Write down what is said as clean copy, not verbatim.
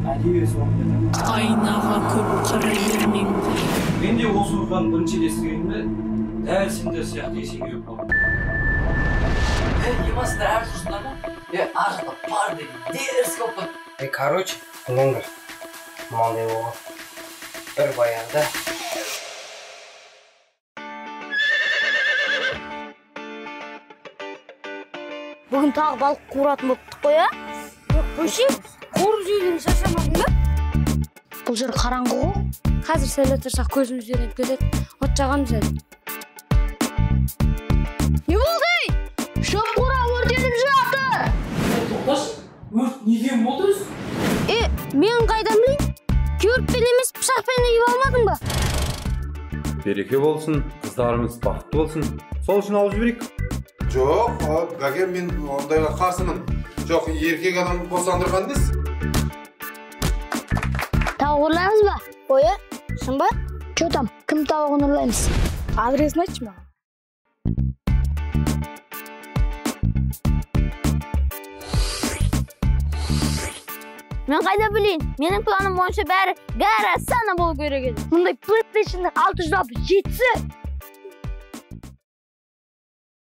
Әдейі соны деді. Айнаға көп қарай бермеңдер. Мен де осы оқиғаны бірінші рет естігенімде дәл сендер сияқты есеңгіреп қалдым. Ей, емасыңдар, әлі тұрсыңдар ма? Е, ар жақта бар деген дерзкий болып тұр. Е, короче, тыңдаңдар. Мынандай болған. Бір баяғыда. Бүгін тағы балық қуыратын болыптық қой, а? Қойшы, қуырып жеуден шаршамадың ба? Бұл жер қараңғы ғой. Қазір сәл отырсақ көзіміз үйреніп кетеді. От жағамыз әлі. Не болды, ей? Шөп қора өртеніп жатыр. Тоқташы, өрт неден болды өзі? Е, мен қайдан білейін? Көріппен емес, пышақпен үйіп алмадың ба? Береке болсын, қыздарымыз бақытты болсын. Сол үшін алып жіберейік. Жоқ, бәке, мен ондайға қарсымын. Жоқ, еркек адам босандырған несі? Тауық ұрлаймыз ба? Ой, шын ба? Че там, кім тауығын ұрлаймыз? Адресін айтшы маған. Мен қайда білейін? Менің планым бойынша бәрі гарасана болу керек еді. Мұндай PlayStation'ның 667-сі